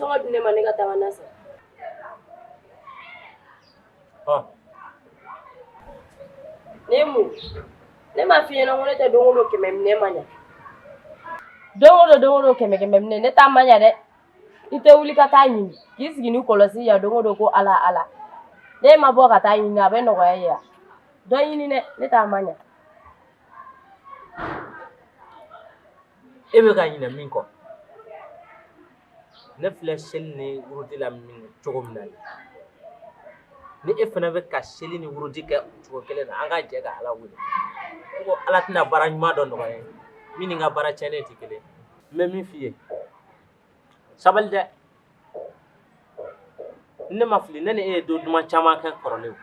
Nasɔngɔ di ne ma, ne ka taa n ka na san. Ne mun? Ne m'a f'i ɲɛna ko ne tɛ don o don 100 minɛ ma ɲa. Don o don, don o don 100 100 minɛ, ne t'a ma ɲa dɛ. I tɛ wuli ka taa ɲini k'i sigi ni kɔlɔsi yan don o don ko Ala Ala. Ne ma bɔ ka taa ɲini, a bɛ nɔgɔya ye yan. Dɔ ɲini dɛ, ne t'a ma ɲa. E bɛ ka ɲinɛ min kɔ, ne filɛ seli ni wurudi la min cogo min na ni e fana bɛ ka seli ni wurudi kɛ o cogo kelen na, an ka jɛ ka Ala wele. Ne ko Ala tɛna baara ɲuman dɔ nɔgɔya ye min ni n ka baara tiɲɛnen tɛ kelen. N bɛ min f'i ye, sabali dɛ. Ne ma fili, ne ni e ye don duman caman kɛ kɔrɔlen.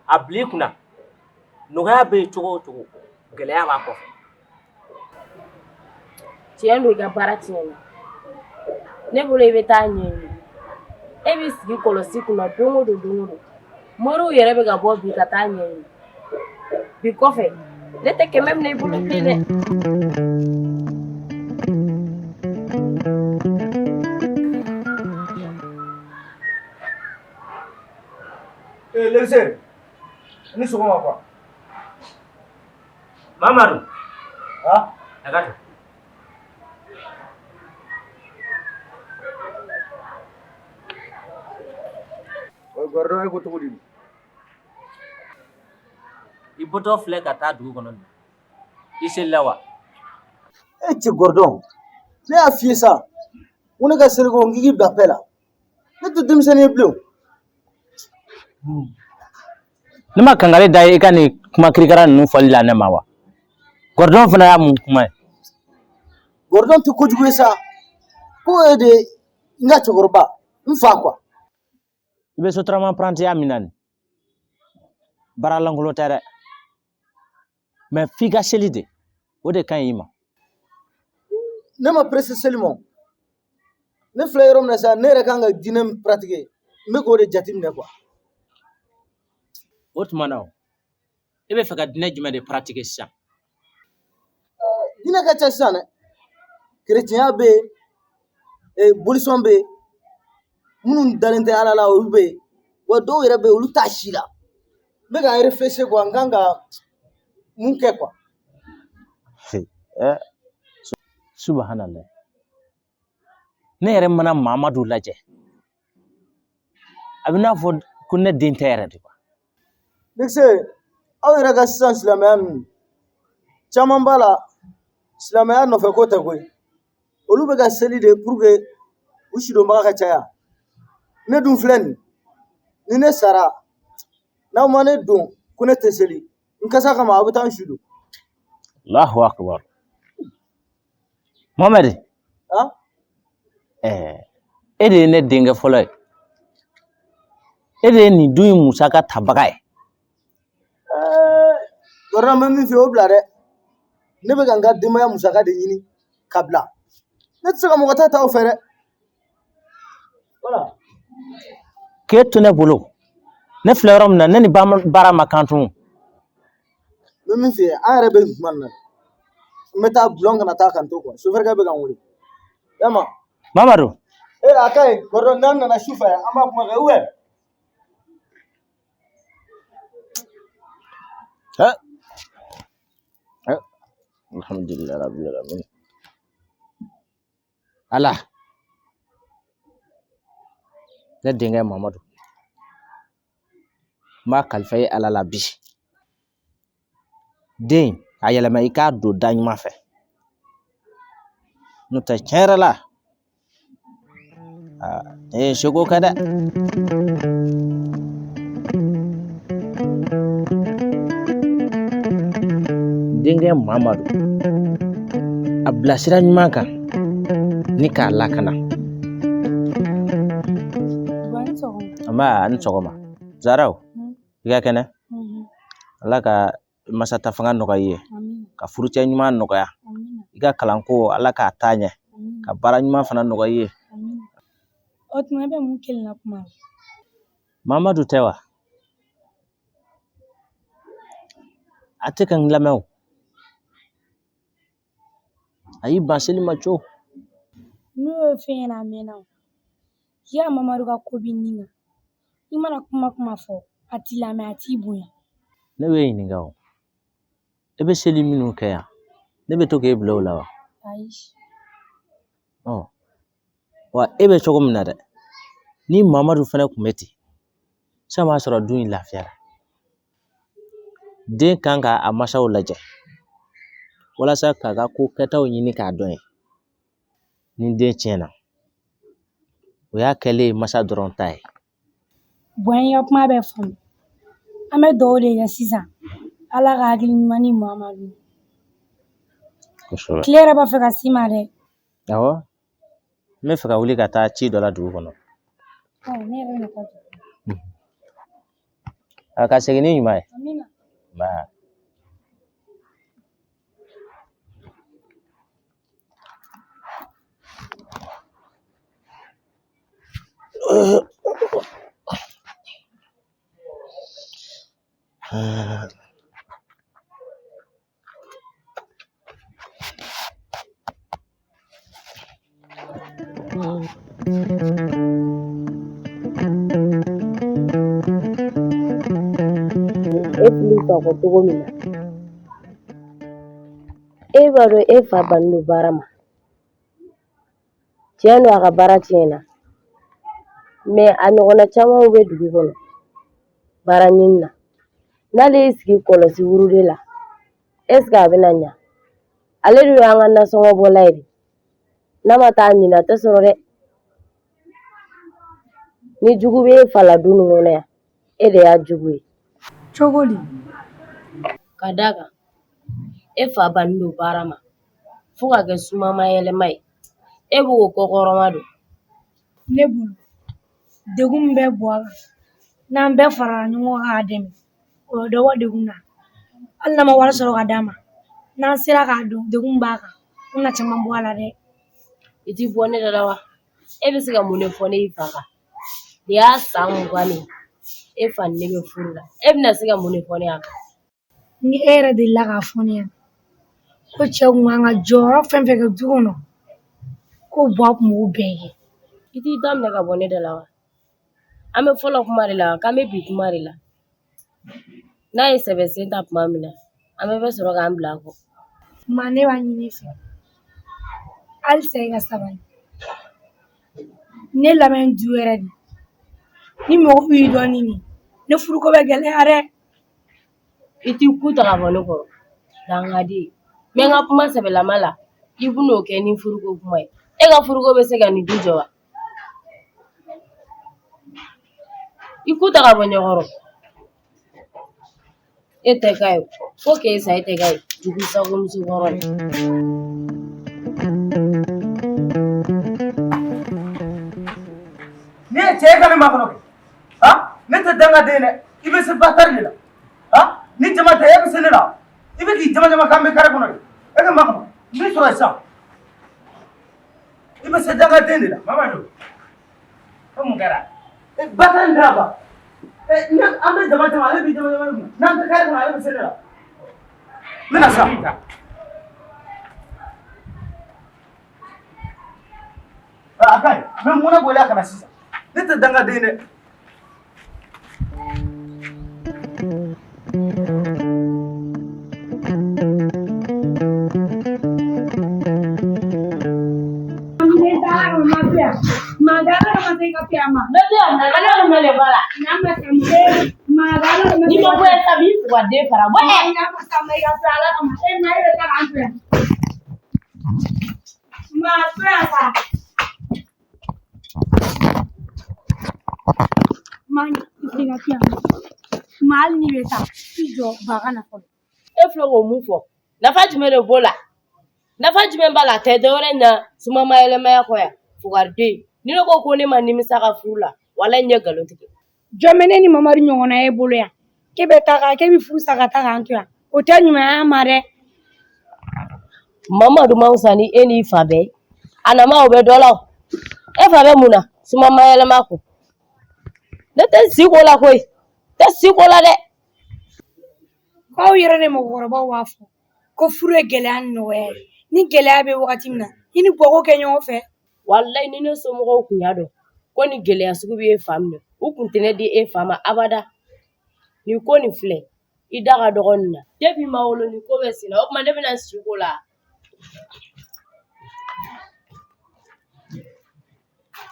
A bila i kunna, nɔgɔya bɛ yen cogo o cogo, gɛlɛya b'a kɔfɛ. Tiɲɛ don, i ka baara tiɲɛna ne bolo. I bɛ taa ɲɛɲini. E b'i sigi kɔlɔsi kunna don o don, don o don. Moriw yɛrɛ bɛ ka bɔ bi ka taa ɲɛɲini. Bi kɔfɛ, ne tɛ 100 minɛ i bolo bilen dɛ. Eh, Lese, ni sɔgɔma quoi. Mamadu. Ah? A ka to. Gordon, e ko cogo di? I bɔtɔ filɛ ka taa dugu kɔnɔ nin. I selila wa? E cɛ Gordon, ne y'a f'i ye sa, ko ne ka seliko n k'i k'i bila paix la. Ne tɛ denmisɛnnin ye bilen. Ne ma kangari da ye i ka nin kuma kirikara ninnu fɔli la ne ma wa? Gordon fana y'a mun kuma ye? Gordon tɛ kojugu ye sa. Ko e de n ka cɛkɔrɔba, n fa quoi. I bɛ sotarama apprentiya min na nin, baara lankolon tɛ dɛ. Mais f'i ka seli de, o de ka ɲi i ma. Ne ma pressé seli ma. Ne filɛ yɔrɔ min na sa, ne yɛrɛ kan ka diinɛ min pratiquer, n bɛ k'o de jateminɛ quoi. O tuma na o, e bɛ fɛ ka diinɛ jumɛn de pratiquer sisan? Diinɛ ka ca sisan dɛ. Kerecɛnya bɛ yen, bolisɔn bɛ yen, minnu dalen tɛ Ala la olu bɛ yen, wa dɔw yɛrɛ bɛ yen, olu t'a si la. N bɛ ka réfléchir quoi, n kan ka mun kɛ quoi. Subhanallah. Ne yɛrɛ mana Mamadu lajɛ, a bɛ n'a fɔ ko ne den tɛ yɛrɛ de quoi. Nɛkisɛ, aw yɛrɛ ka sisan silamɛya ninnu caman b'a la, silamɛya nɔfɛ ko tɛ koyi. Olu bɛ ka seli de pour que u sidɔnbaga ka caya. Ne dun filɛ nin, ni ne sara, n'aw ma ne don ko ne tɛ seli, n kasa kama aw bɛ taa n su don. Allahu akbar. Mohamed. Ah? E de ye ne denkɛ fɔlɔ ye. E de ye nin du in musaka tabaga ye. Gordon, n bɛ min f'i ye, o bila dɛ. Ne bɛ ka n ka denbaya musaka de ɲini ka bila. Ne tɛ se ka mɔgɔ ta ta aw fɛ dɛ. Voilà. K'e to ne bolo, ne filɛ yɔrɔ min na, ne ni baara ma kan tun. N bɛ min f'i ye, an yɛrɛ bɛ nin kuma nin na. N bɛ taa bulon kana taa kan to quoi. Sofɛrikɛ bɛ ka n wele. Yama. Mamadu. Ee, a ka ɲi Gordon, n'an nana su fɛ, an b'a kuma kɛ ou bien. Ha? Ha? Alhamdulillah rabbil alamin. Ala. Ne denkɛ Mamadu. N b'a kalifa i Ala la bi. Den, a yɛlɛma i k'a don da ɲuman fɛ. N'o tɛ, tiɲɛ yɛrɛ la, aa, ne ye n seko kɛ dɛ. Denkɛ Mamadu, a bila sira ɲuman kan ni k'a lakana. Nba, a ni sɔgɔma. Zaraw, i ka kɛnɛ? Ala ka masata fanga nɔgɔya i ye, ka furucɛ ɲuman nɔgɔya, i ka kalanko Ala k'a taa ɲɛ, ka baara ɲuman fana nɔgɔya i ye. O tuma, e bɛ mun kelen na kuma la? Mamadu tɛ wa? A tɛ ka n lamɛn o. A y'i ban seli ma co. N'o y'o f'e ɲɛna a mɛnna o. Ya Mamadu ka ko b'i nin na. I mana kuma kuma fɔ a t'i lamɛn, a t'i bonya. Ne b'e ɲininka o, e bɛ seli minnu kɛ yan, ne bɛ to k'e bila o la wa? Ayi. Ɔ wa e bɛ cogo min na dɛ, ni Mamadu fana tun bɛ ten, sisan b'a sɔrɔ du in lafiyara. Den kan ka a masaw lajɛ walasa k'a ka ko kɛtaw ɲini k'a dɔn ye. Ni den tiɲɛna, o y'a kɛlen ye masa dɔrɔn ta ye. Bɔn, i ka kuma bɛɛ faamu. An bɛ dugawu de kɛ sisan, Ala ka hakili ɲuman di Mamadu. Kosɛbɛ. Tile yɛrɛ b'a fɛ ka s'i ma dɛ. Awɔ, n bɛ fɛ ka wuli ka taa ci dɔ la dugu kɔnɔ. Ɔ, ne yɛrɛ bɛ na taa dugu. A ka segin ni ɲuman ye. Amina. Nba. E fili fa kɔ cogo min na, e b'a dɔn e fa bannen don baara ma. Tiɲɛ don, a ka baara tiɲɛna, mɛ a ɲɔgɔnna camanw bɛ dugu kɔnɔ baara ɲini na. N'ale y'i sigi kɔlɔsi wurude la, est ce que a bɛna ɲa? Ale de y'an ka nasɔngɔ bɔla ye de. N'a ma taa ɲini, a tɛ sɔrɔ dɛ. Ni jugu bɛ e fa la du nin kɔnɔ yan, e de y'a jugu ye. Cogo di? Ka d'a kan, e fa bannen don baara ma fo ka kɛ sumama yɛlɛma ye. E b'o kɔkɔrɔma don. Ne bolo, degun min bɛ bɔ a kan, n'an bɛɛ farala ɲɔgɔn kan k'a dɛmɛ, o bɛ dɔ bɔ degun na. Hali n'an ma wari sɔrɔ ka d'a ma, n'an sera k'a dɔn degun min b'a kan, o na caman bɔ a la dɛ. I ti bɔ ne da la wa? E bɛ se ka mun de fɔ ne y'i fa kan? Nin y'a san 20 de ye e fa ni ne bɛ furu la. E bɛna se ka mun de fɔ ne y'a kan? Ni e yɛrɛ delila k'a fɔ ne ɲɛna ko cɛ kun kan ka jɔyɔrɔ fɛn fɛn kɛ du kɔnɔ, ko Buwa kun b'o bɛɛ kɛ. I t'i da minɛ ka bɔ ne da la wa? An bɛ fɔlɔ kuma de la, k'an bɛ bi kuma de la. N'a ye sɛbɛ sen ta tuma min na, an bɛɛ bɛ sɔrɔ k'an bila a kɔ. Ma, ne b'a ɲini i fɛ halisa, i ka sabali. Ne lamɛn du wɛrɛ de, ni mɔgɔ b'i dɔn ni nin, ne furuko bɛ gɛlɛya dɛ. I t'i ku ta ka bɔ ne kɔrɔ, dangaden. N bɛ n ka kuma sɛbɛlama la, i bɛn'o kɛ ni furuko kuma ye. E ka furuko bɛ se ka nin du jɔ wa? I ku ta ka bɔ ɲɛkɔrɔ. E tɛ k'a ye, fo k'e sa, e tɛ k'a ye, jugu sago muso kɔrɔ ye. Ne ye cɛ ye ka ne makɔnɔ kɛ. Ha, ne tɛ dangaden dɛ. I bɛ se batari de la. Ha, ni jama tɛ, e bɛ se ne la. I bɛ k'i jama jama k'an bɛ kare kɔnɔ de. E ka makɔnɔ, n b'i sɔrɔ yen sisan. I bɛ se dangaden de la. Mamadu, ko mun kɛra? E, batari in tɛ ba. E, ne an bɛ jama jama, ale b'i jama jama ne kun. N'an tɛ kare kɔnɔ, ale bɛ se ne la. N bɛna sa. A ka ɲi, n bɛ mɔnɛ bɔ i la ka na sisan. Ne tɛ dangaden dɛ. Ni ma bɔ yan sisan, b'i fo ka den fara bɔ ɛ. Ma, hali n'i bɛ taa, i jɔ ba ka na fɔlɔ. E filɛ k'o mun fɔ, nafa jumɛn de b'o la? Nafa jumɛn b'a la? A tɛ dɔwɛrɛ ɲa sumama yɛlɛmaya kɔ yan. Fugariden, ni ne ko ko ne ma nimisa ka furu la, walayi n ye nkalon tigɛ. Jɔn bɛ ne ni Mamadu ɲɔgɔnna ye bolo yan, k'e bɛ taa k'e bɛ furu sa ka taa k'an to yan, o tɛ ɲumanya ma dɛ. Mamadu man fisa ni e n'i fa bɛɛ ye. A nama o bɛ dɔ la o. E fa bɛ mun na sumama yɛlɛma kɔ? Ne tɛ si ko la koyi, tɛ si ko la dɛ. Aw yɛrɛ de mɔgɔkɔrɔbaw b'a fɔ ko furu ye gɛlɛya ni nɔgɔya ye. Ni gɛlɛya bɛ wagati min na, i ni bɔgɔ kɛ ɲɔgɔn fɛ. Walayi ni ne somɔgɔw kun y'a dɔn ko nin gɛlɛya sugu bɛ e fa minɛ, u kun tɛ ne di e fa ma abada. Nin ko nin filɛ, i da ka dɔgɔ nin na. Depuis i ma wolo nin ko bɛ sen na, o tuma ne bɛna si ko la.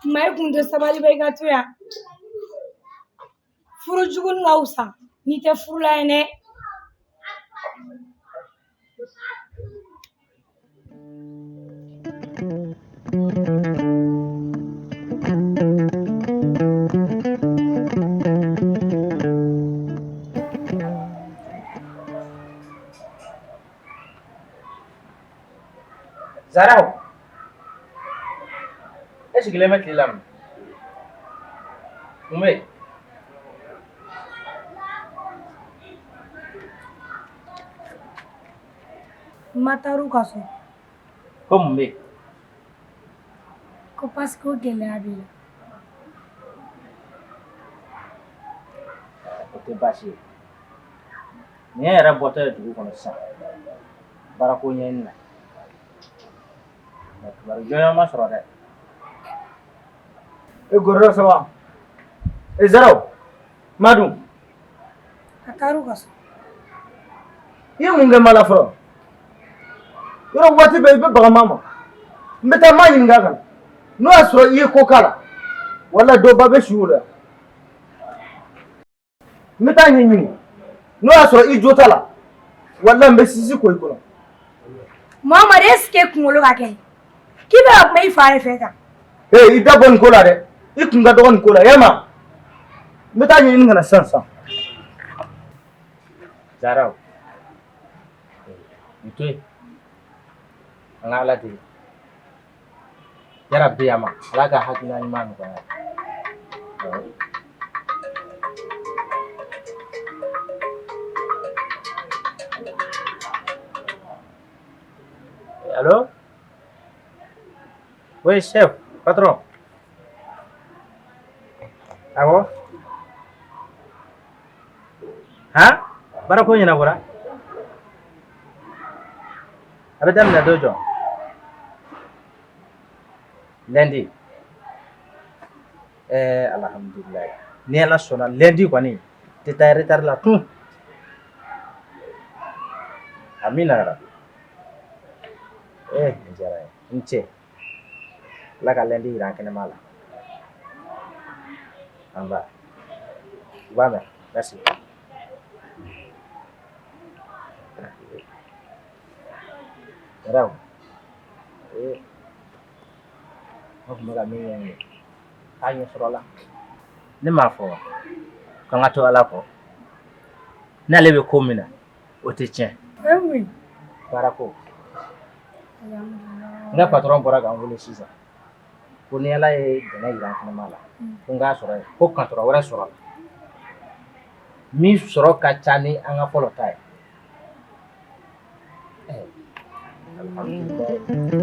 Ma i kun tɛ sabali ba i ka to yan. Furu jugu ka fisa n'i tɛ furu la yen dɛ. Zaraw, e sigilen bɛ tile la mun? Mun bɛ yen? Ma taar'u ka so. Ko mun bɛ yen? Ko parce que gɛlɛya b'i la. O tɛ baasi ye. Nin ye yɛrɛ bɔtɔ ye dugu kɔnɔ sisan. Baarako ɲɛɲini na. Mais kibaru jɔnjɔn ma sɔrɔ dɛ. E gɔrɔdɔ saba. E Zaraw. Madu. A taar'u ka so. I ye mun kɛ ma la fɔlɔ? Yɔrɔ waati bɛɛ i bɛ baga ma ma. N bɛ taa ma ɲininka ka na. N'o y'a sɔrɔ i ye ko k'a la. Wala dɔba bɛ su o la. N bɛ taa ɲɛɲini. N'o y'a sɔrɔ i jo t'a la. Wala n bɛ sisi ko i kɔnɔ. Muhamadu, est ce que kunkolo ka kɛ? K'i bɛ ka kuma i fa de fɛ tan. Ee i da bɔ nin ko la dɛ. I kun ka dɔgɔ nin ko la yalima. N bɛ taa ɲɛɲini ka na sisan sisan. Zaraw, nin to yen. An ka Ala deli. Yarabi a ma Ala ka hakilina ɲuman nɔgɔya. Allô? Oui, chef, patron. Awɔ? Han? Baara ko ɲɛnabɔra? A bɛ daminɛ don jɔn? Lundi. Ɛɛ alhamdulilayi. Ni Ala sɔnna lundi kɔni tɛ taa retard la tun. Amina yarabi. Eh, nin diyara n ye. N ce. Ala ka lundi yira an kɛnɛma la. An ba. U b'a mɛn. Merci. Yaraw. Eh. An tun bɛ ka min ɲɛɲini k'a ɲɛ sɔrɔ la. Ne m'a fɔ wa k'an ka to Ala kɔ. N'ale bɛ ko min na, o tɛ tiɲɛ. O ye mun ye? Baara ko. N ka patron bɔra ka n wele sisan. Ko ni Ala ye dɛmɛ yira an kɛnɛma la, ko n k'a sɔrɔ yen, ko contrat wɛrɛ sɔrɔ la. Min sɔrɔ ka ca ni an ka fɔlɔ ta ye. Alhamdulilayi.